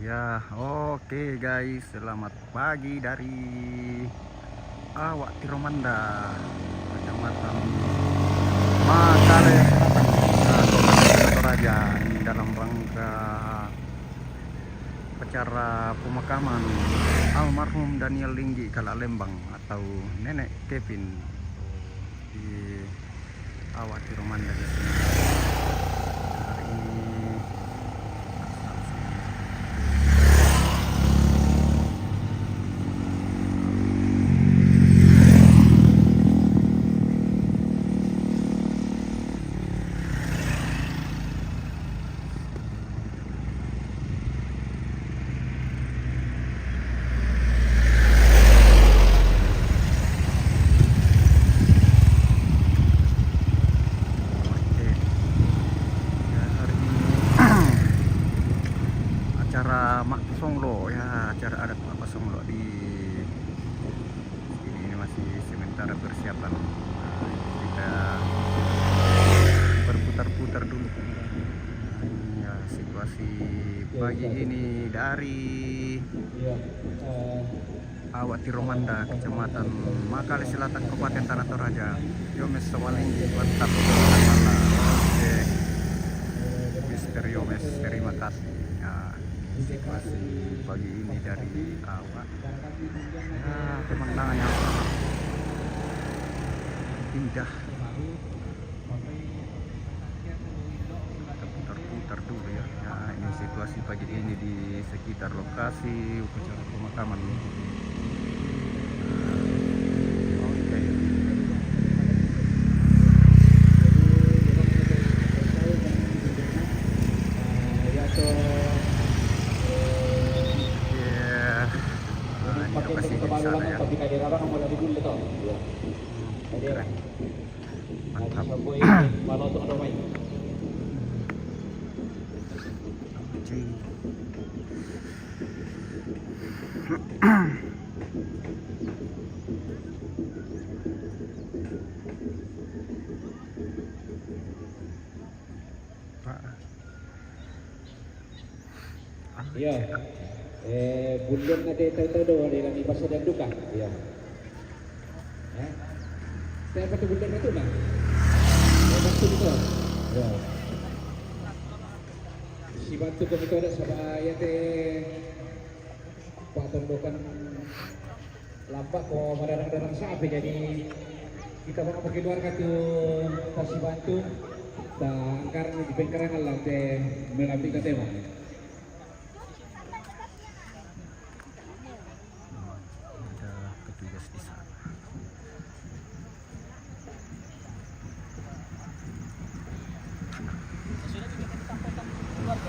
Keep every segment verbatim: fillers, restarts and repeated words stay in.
Ya, oke guys, selamat pagi dari Awak Tiromanda, Kecamatan Makale Selatan, Kabupaten Toraja. Ini dalam rangka acara pemakaman almarhum Daniel Linggi Kalak Lembang atau Nenek Kevin di Awak Tiromanda di sini. Hari ini Oke. Ya, hari ini acara Mak Songlo, ya, acara adat Mak Songlo di sini. Ini masih sementara persiapan. Nah, kita berputar-putar dulu. Ya, situasi pagi ini dari Awak Tiromanda, Kecamatan Makale Selatan, Kabupaten Tanah Toraja. Yomes Sawalinggi, mantap. Oke. Mister Yomes, terima kasih. Ya, situasi pagi ini dari Awak. Ya, pemandangannya indah. Kita putar-putar dulu ya. Ya, ini situasi pagi ini di sekitar lokasi upacara pemakaman. Oke. Ya. Nah, ini lokasi di sana ya. Keren. Mantap. Pak. Iya. Eh, bulan ada tahu-tahu dah, ada lagi pasal dan duka. Iya. Eh? Saya patut bulan itu, nah. Ya, patut itu. Ya. Si batu kami tu ada sabar, ya, teh. Pak tondokan lampak ko madarang-darang sapi, jadi kita mau pakai luar katu, kasih bantu. Tak angkar di pengkerangan lah, teh, melambi ka tema. Ada petugas di sana. Ada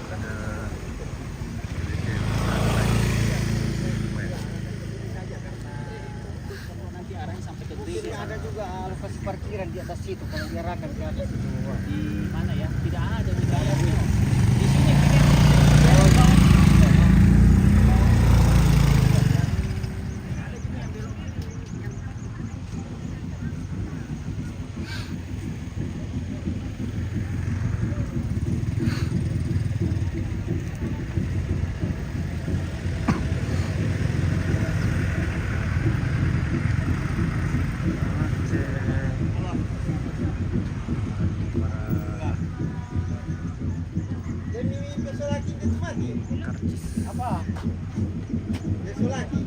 Nanti arahnya sampai ke gereja sana. Ada juga lokasi parkiran di atas situ, kalau diarahkan ke atas itu. Di mana ya? Tidak ada di dalamnya. Di sini. Apa? Besok lagi.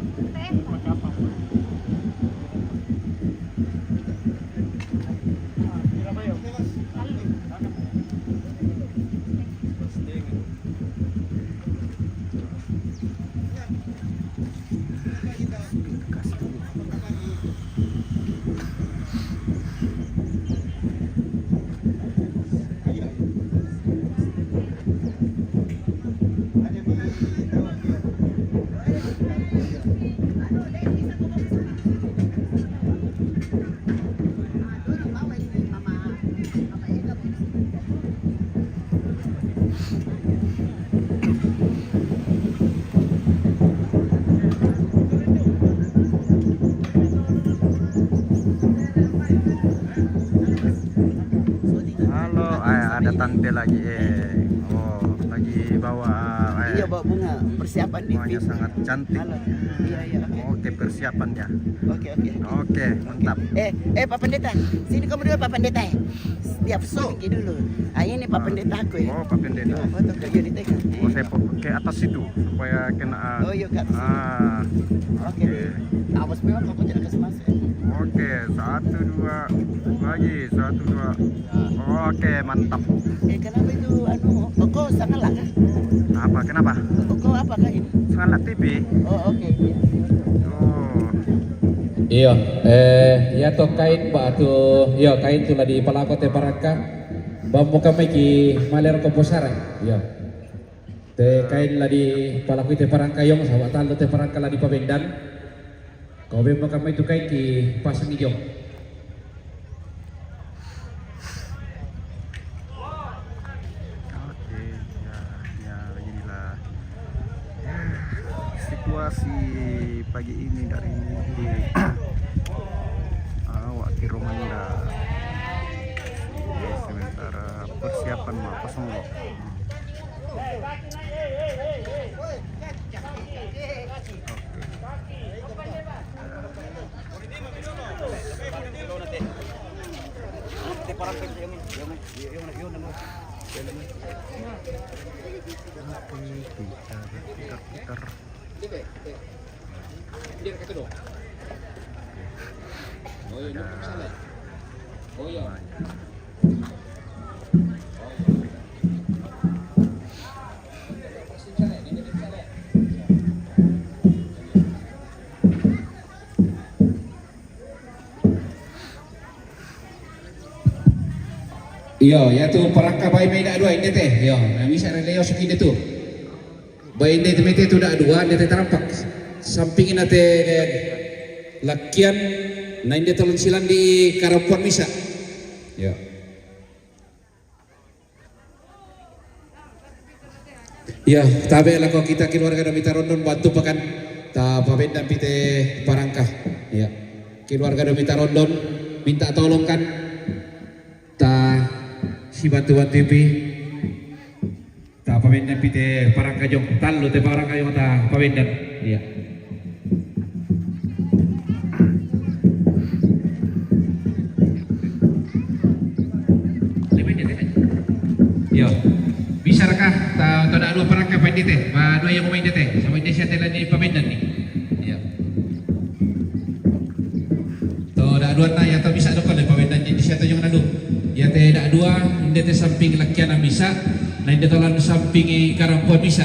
Halo, eh, ada tante lagi, eh. Oh, lagi bawa, eh. Iya, bawa bunga. Persiapan di Semuanya sangat cantik. Halo. Iya, iya, oke. Oke, persiapannya. Oke, oke. Oke, mantap. Eh, eh, Pak Pendeta. Sini kamu dulu, Pak Pendeta. Tiap foto dulu. Ah, ini Pak Pendeta aku ya. Oh, Pak Pendeta. Foto ke dia ditekan. Oh, saya ke atas situ supaya kena. Oh, iya, ke atas. Ah. Oke. Awas memang aku tidak kasih masuk. Oke, satu, dua. Lagi, satu, dua. Oke, mantap. Eh, kenapa itu, anu, kok sangat lah? Apa, kenapa? Kok apa kah ini? Sangat T V. Oh, oke. Oh. Iyo, eh, ya to kain ba tu, iyo, kain tu la di palako te parangka. Bammu kami ki maler ko posara. Iyo. Te kain la di palako te parangka yong, saba tallo te parangka la di pabendan. Ko bemmu kami tu kain ki pasang i yong. Oke, ya, ya, beginilah. Situasi pagi ini dari awak di Romanda. Sementara persiapan mau kosong. Oke. Oke, kita berputar-putar. Iyo, ya tu parangka bai mai da dua inde te. Iyo, na misa re leo suki inde tu. Bai inde te mete tu da dua, inde te tarampak. Samping ina te lakian, na inde tolon silan di karampuan misa. Iyo. Iya, tabe lako kita keluarga Domita Rondon bantu pakan ta pabendan pite parangka. Iya. Keluarga Domita Rondon minta tolong kan ta si bantu-bantu pi ta pabendan pite parangka jong tallo te parangka jong ta pabendan. Iya. Iyo. Bisa raka ta, to da dua parangka pa inde te, pa dua yang main te, sama inde siya te la di pabendan ni. Iyo. To da dua na ya to bisa do pale pabendan ni siya to yung na du. Ya te da dua, inde te samping lakian bisa, na inde to lan samping i karampuan bisa.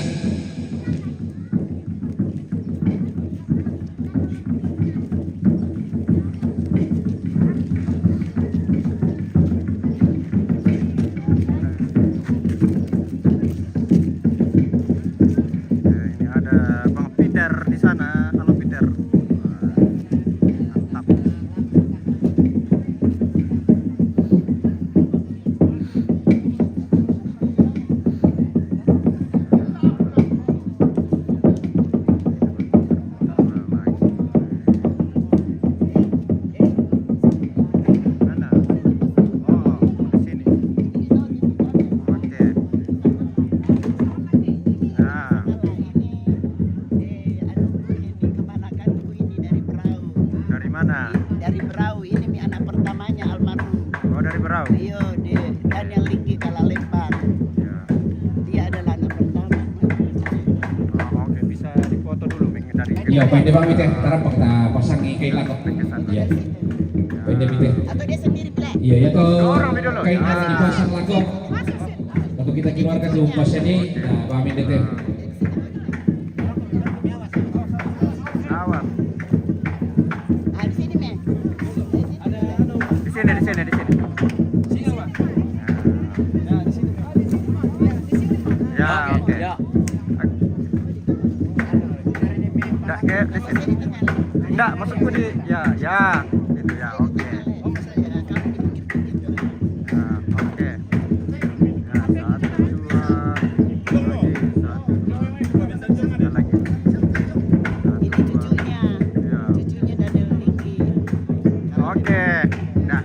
Ini ada Bang Peter di sana. Halo, Peter. Mantap. Mana? Oh, di sini. Oke. Nah. Dari mana? Dari Berau. Ini mi anak pertamanya almarhum. Oh, dari Berau? Iyo, di Daniel Linggi Kalalembang. Ya. Dia adalah anak pertama. Oh, oke, bisa difoto dulu, Ming, dari. Iya, pende bang, Mite. Tarap kita pasang i kain lako. Iya. Pende, Mite. Atau dia sendiri, Ple? Iya, ya to. Orang dulu. Kain lako dipasang lako. Masuk, sini. Waktu kita keluarkan tuh pas ini, nah, Bang Mite. Awas. Ah, di sini, Mi. Di sini, di sini, di sini. Sini, Bang. Ya, oke. Ya. Nggak, kayak di sini. Nggak, maksudku di, ya, ya. Gitu ya, oke. Ya, oke. Ya, satu, dua, lagi, satu, dua, lagi. Ini cucunya. Ya. Cucunya Daniel Niki. Oke, dah.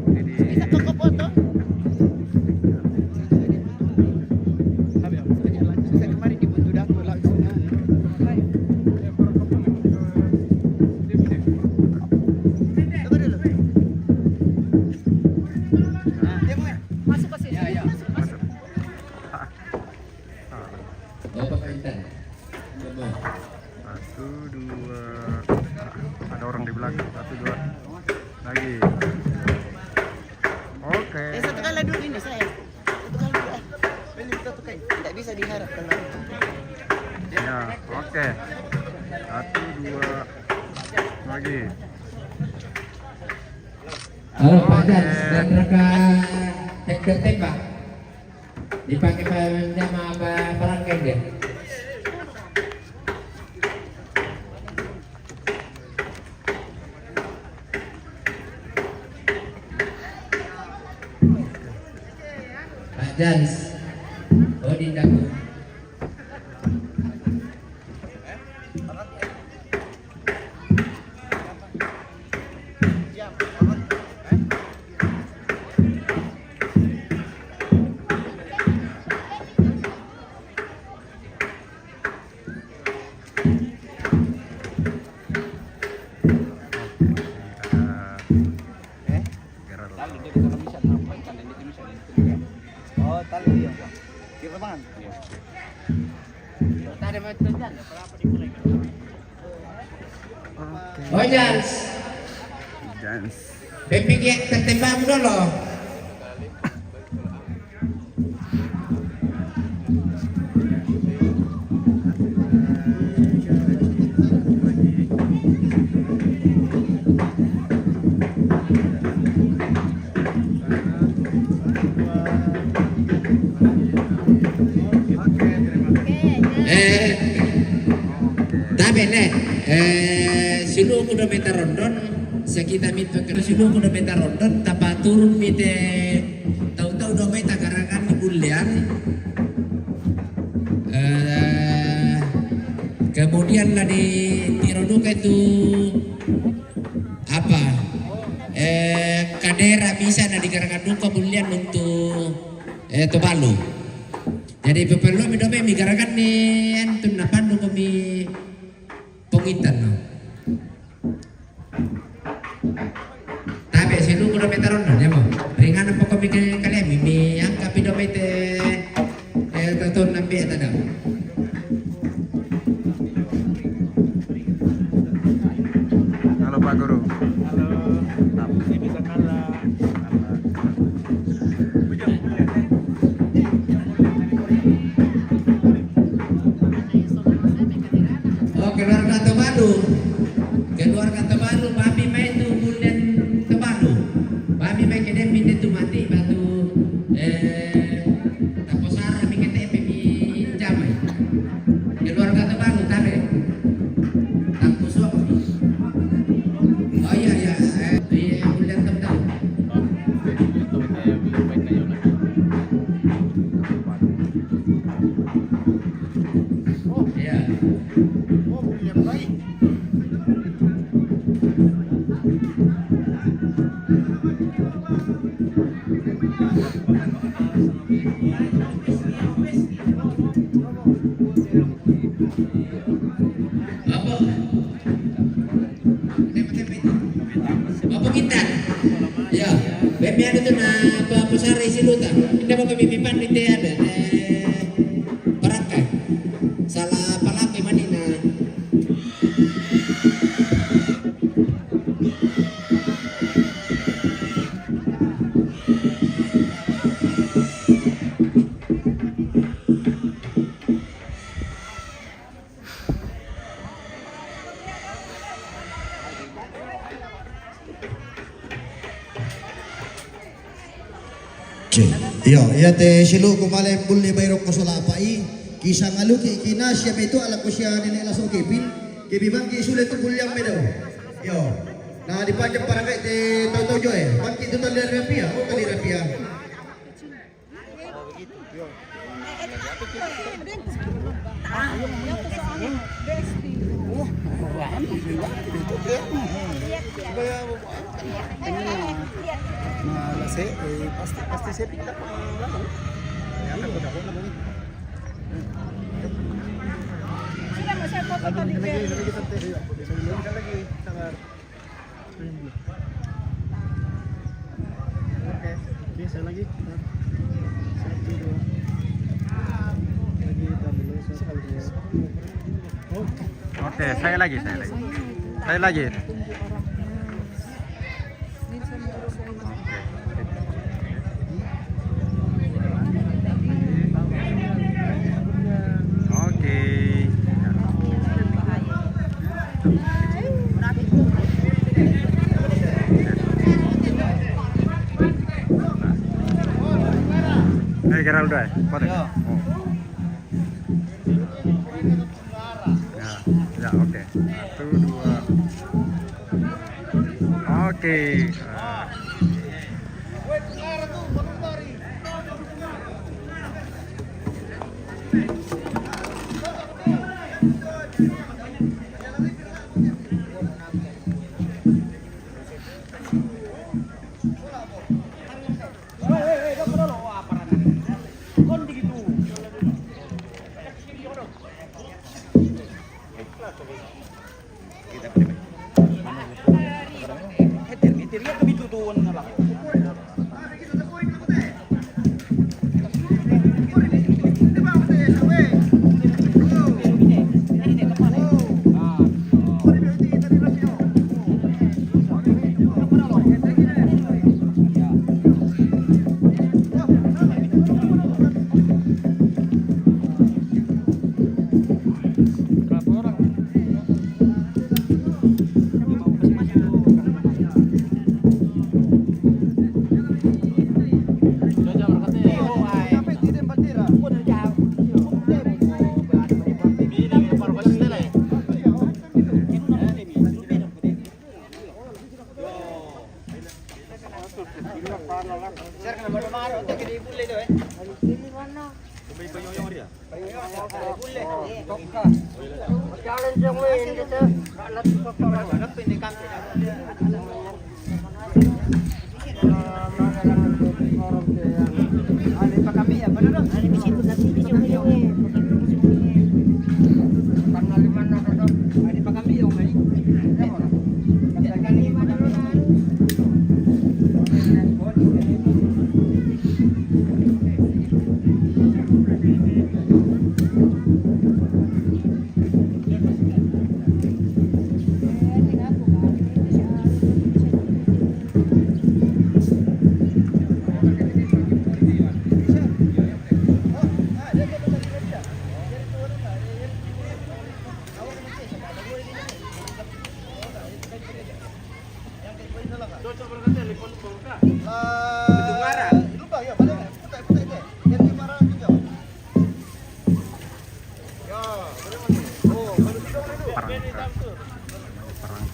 Ini di. Bisa toko foto? Cucunya Daniel Niki. Lagi. Oke. Eh, satu kali dulu ini saya. Satu kali dulu. Eh. Ini satu kali. Tidak bisa diharap kalau. Ya, oke. Satu, dua, lagi. Halo, Pak Jan, dan rekan teknik tembak. Dipakai Pak Jan sama Pak Perangkat dia. Pak Jans. Oh, di dapur. Oh, tali dia. Kira banget. Oke. Oh, Jans. Jans. Pepiki tertembak dulu. Eh, tabe ne, eh, siluku do meta rondon, sekitar mita ke siluku do meta rondon, tapa turun mite, tahu-tahu do meta garakan di bulian. Eh, kemudian lah di tiro duka itu apa? Eh, kadera bisa na digarakan duka bulian untuk, eh, Tobalu. Jadi pepelu mi dome mi garakan ni antum na pandu ko mi pongitan no. Tabe siluku do meta rondon ya mo. Ringan apa ko mi ke kalian mi, mi angka pi do mete. Eh, tonton nambe tadau. Halo, Pak Guru. Halo. Ini bisa kalah. Oh, keluarga Tobalu. Keluarga Tobalu, bami mai tu bulan Tobalu. Bami mai kedem minde tu mati batu. Eh, Taposara mi kete pe mi jamai. Keluarga Tobalu tabe. Taposok. Oh iya, iya. Eh, iya, udah tahu. Iya. Apa? Apa kita? Ya, bebe ada tu na apa, apa sari si luta. Kita bakal bibi pan di te ada. Eh, barangkai. Salah apa lagi mani na. Iyo, iya te siluku male bulli bairo ko sola apai, kisa ngaluki kina sia metu ala ko sia nene laso kepin, kebi bangki sule tu bulliang medo. Iyo. Na dipaja parakai te tau-tau joe, bangki tu tali rapia, oh tali rapia. Nah, la se, eh, pasti, pasti saya pindah ke lalu. Ya, kan udah kok namanya. Sudah mau saya foto tadi. Lagi, lagi, lagi, lagi, lagi, lagi, lagi. Oke, oke, saya lagi. Satu, dua. Lagi, kita dulu, satu, dua. Oh. Oke, saya lagi, saya lagi. Saya lagi. Oke. Eh, Geraldo, eh? Kuat, eh? Ya. Oh. Ya, ya, oke. Satu, dua. Oke. Ah. Perang. Perang.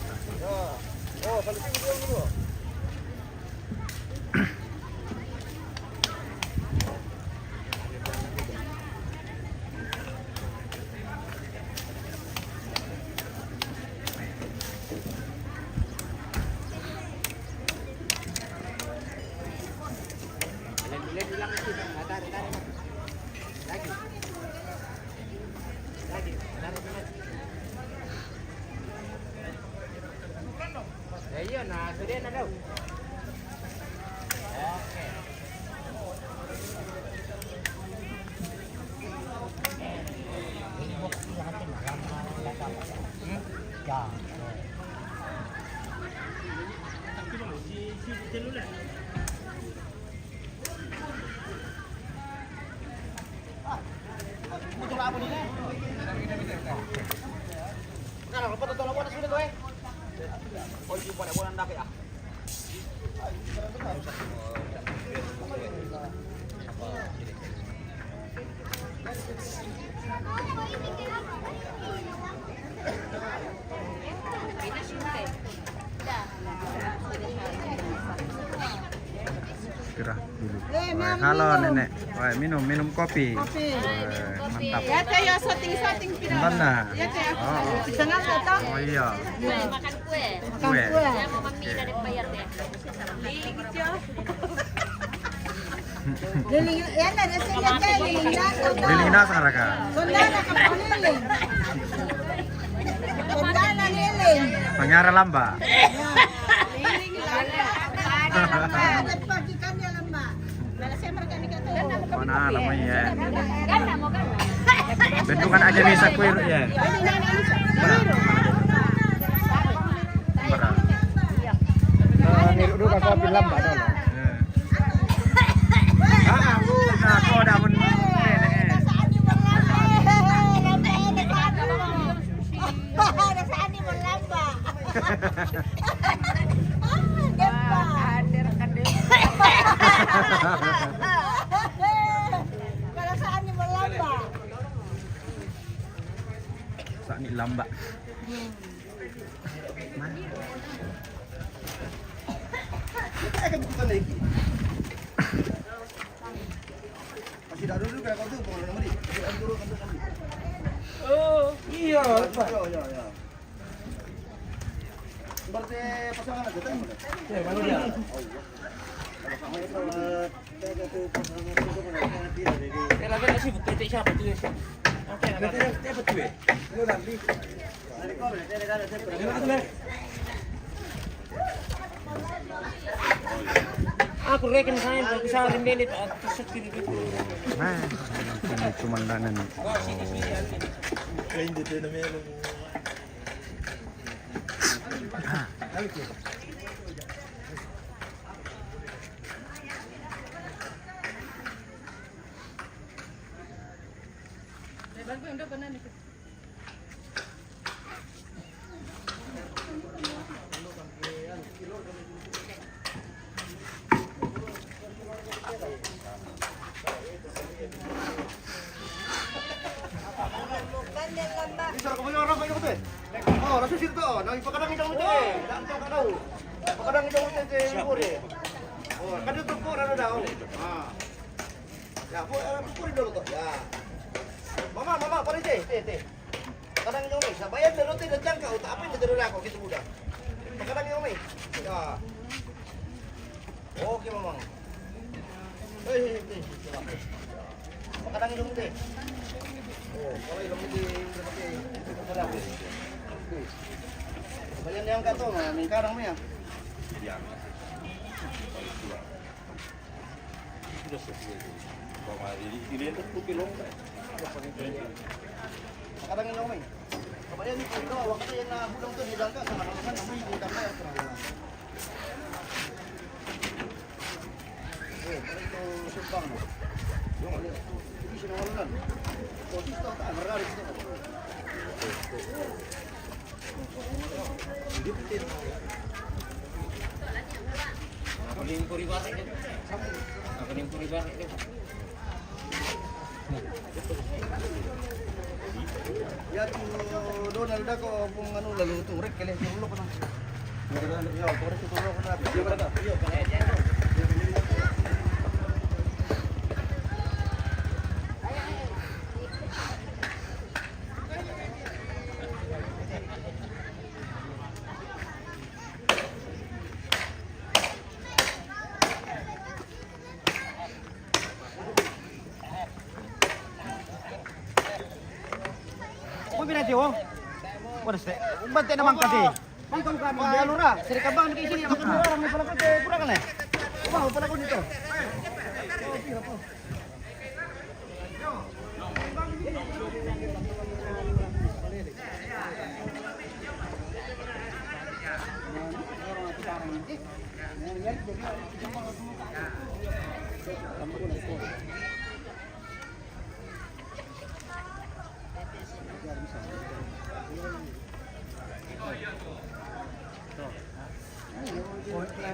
Ya, iya, nah, sudah na daw. Oke. Istirahat dulu. Weh, halo, Nenek. Weh, minum, minum kopi. Kopi. Weh, mantap. Ya, Teh, ya, syuting, syuting, Teh. Mana? Ya, Teh, aku. Oh. Senang, Teh. Oh, iya. Makan kue. Makan kue. Kue. Ya, mau mami dari bayar, Teh. Liling, ya, ada sini, Teh, liling, ya, Teh. Liling nasa, Raka. Sundana ka paliling. Sundana liling. Pangara lamba. Ya. Liling lamba. Ada pagi kan dia lamba. Mana namanya ya? Bentukan aja bisa kuir ya. Berapa? Eh, ngiru dulu, Kopi lamba dulu. Ah, ah, uh, nah, kau dah men-, Sa'ni lamba. Masih tak dulu kan kau tu, kau nak mari. Oh, iya, lepas. Ya, ya, ya. Berarti pasangan aja, tak? Ya, baru dia. Oh, iya. Kalau sama itu, eh, kita tu pasangan itu kan, dia lagi tak sibuk, ketik siapa tu, ya, siapa? Oke, dia, dia, dia betul, ya? Lu nanti. Aku reken saya, aku saling beli, tak, tak sekiri gitu. Nah, ini cuma danan. Oh. Bisa, kau punya orang banyak betul. Oh, rasa situ tu. Nah, pakai tangan hidung betul. Tak tahu, tak tahu. Pakai tangan hidung betul, eh, boleh. Oh, kan dia tempur ada dah. Oh. Ha. Ya, bu, eh, tempur dulu tu. Ya. Mama, mama, pakai teh, teh, teh. Pakai tangan hidung ni. Saya bayar dulu teh, dah jangka. Tak apa yang dia dah lakukan, kita muda. Pakai tangan hidung ni. Ya. Oke, Mamang. Eh, eh, eh, eh. Pakai tangan hidung ni. Oh, kalau hidung ni, hidung ni. Kembalian yang kat tu, nah, ni karang ni ya. Ya. Kadang ini, Umi. Kapag yan, ito, waktu yan na bulong to, di lang ka, sa mga naman, Umi, di lang ka, sa mga naman. Eh, pero ito, sumpang, no? Yung, ano, hindi siya nawalan. Ito, dito, ta, marami ito. Ako rin po rin ba? Ako rin po rin ba? Ya, tu Donald dah kau pun anu lalu tu, rek kalian tu dulu kena. Ya, tu rek tu dulu kena. Dia mana dah? Mo binati, oh. What is that? Bante naman kasi. Bang kamu kami, ano ra? Sari ka bang di sini, makan orang ni pala ko, kurang na. Wow, pala ko dito.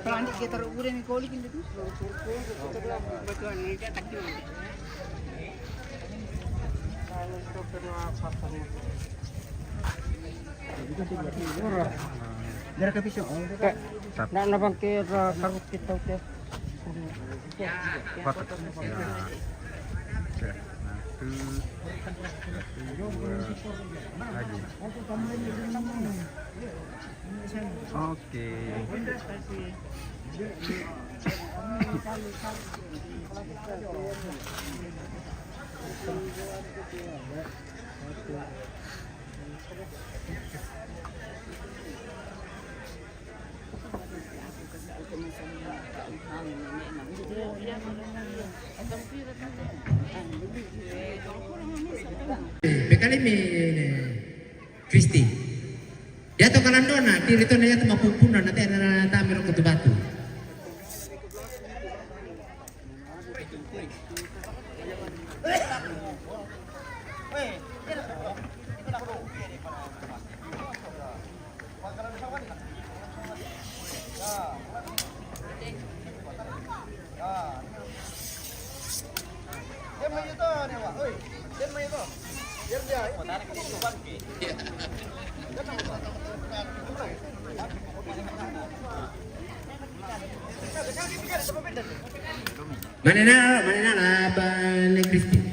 Pelandi kita udah mi koli kintu tu. Dari ke pisau. Nak nabang ke karut kita ke. Patut. Ya. Oke. Satu. Satu. Dua. Lagi. Oke. Bekali mi Kristi. Dia to kalandona, tiri to na dia to mapumpuna, na te na tami ro kutu batu. Mana na, mana na lah, Abang Christine.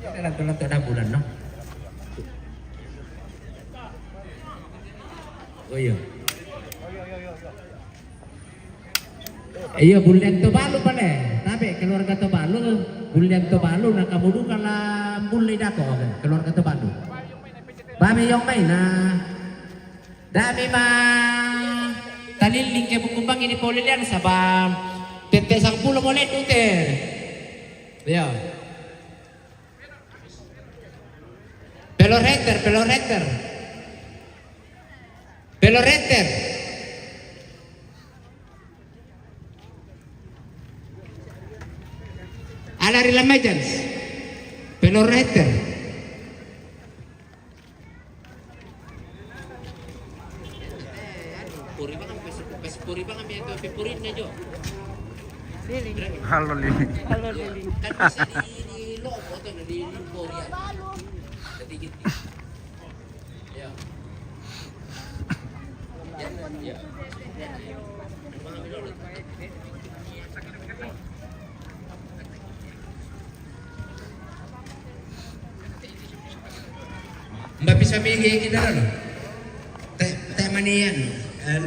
Ada lantuk-lantuk dah bulan, no? Oh, iya. Iya, bulian Tobalu pale. Tabe keluarga Tobalu, bulian Tobalu, na kamu duka la bulle dako, keluarga Tobalu. Bami yong mai na. Dami ma talilling ke bukumbang ini polilian sabam. Tette sangpulo mo ledu te. Iya. Pelo reter, pelo reter. Pelo reter. Ala ri lamajans. Pelo reter. Puri bang, pas, pas puri bang, ambil itu, puri na jo. Lili. Halo, Lili. Halo, Lili. Kan bisa di, di Lombok tuh, di, di Korea. Jadi gitu. Ya. Ya, ya. Mbak bisa mingi kita lo. Te, te manian. Eh,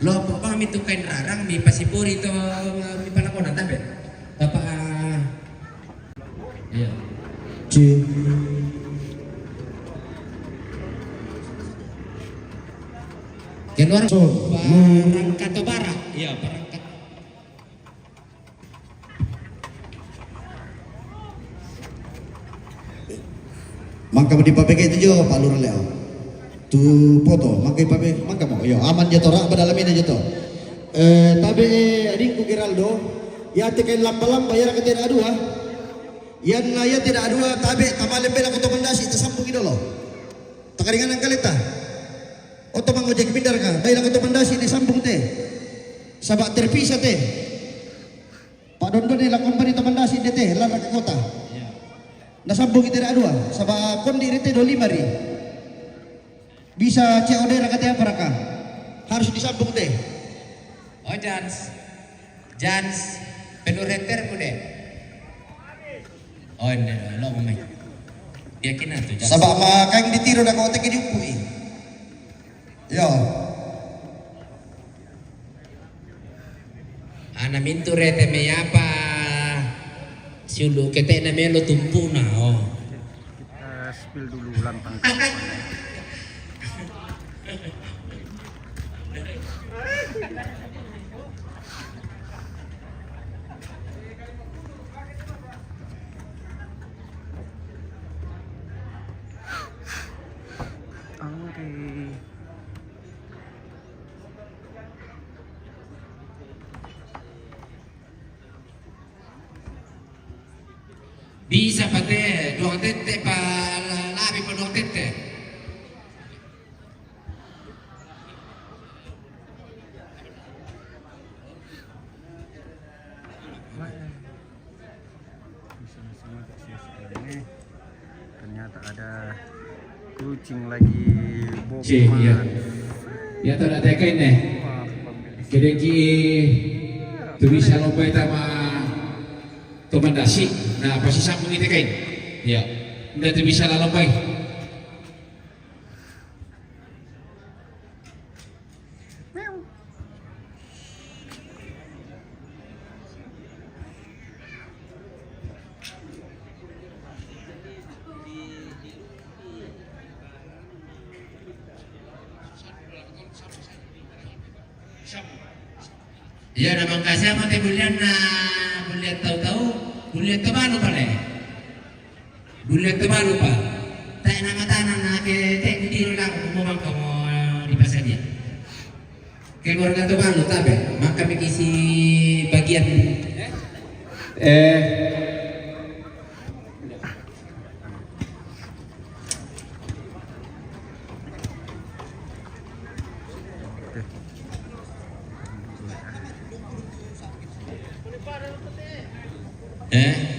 lo apa mi tu kain rarang mi pasipuri to mi palakona tabe. Bapak, ah, iya. Ci. Keluar. So, perangkat to barak. Iya, perangkat. Mangka mo dipapeke itu jo, Pak Lurah Leo. Tu poto, mangka ipape, mangka mo. Yo, aman jo to, rak badalam ini jo to. Eh, tabe, adingku Geraldo, ya te kain lamba-lamba, ya raka te dua. Ya na ya te dua, tabe, tamale bela ko to mandasi, tasambung idolo. Takaringan kaleta. Oto mangojek mindar ka, baila ko to mandasi, ne sambung te. Sabab terpisah te. Pak Dondon ni lakon bani to mandasi dete, lara ke kota. Iya. Na sambung ite dua, sabab kondi rite do lima ri. Bisa C O D raka te apa raka. Harus disambung te. Oh, Jans. Jans, pelu reter ku de. Oh, ini lo ngomong. Yakin atu, Jans. Sabab ma kaing ditiro da ko te ke diupui. Yo. Ana mintu rete me apa? Siulu kete na melo tumpuna, oh. Kita spill dulu lantang. Oke. Bisa pa te, dua tette pa la-, labi pa dua tette. Ternyata ada kucing lagi bokman. Cik, iya. Ya, tak ada tekan nih. Kedeki tu bisa lombai tama tomandasi. Nah, pasti sambung ini kain. Ya. Nda tu bisa lalombai. Iya, na mangkasi amo te bulian na, bulian tau-tau, bulian to balu pale. Bulian to balu pa. Tae na matana na ke te kutiro lang mo mangka mo dipasadia. Keluarga to balu tabe, maka mikisi bagian. Eh, Eh?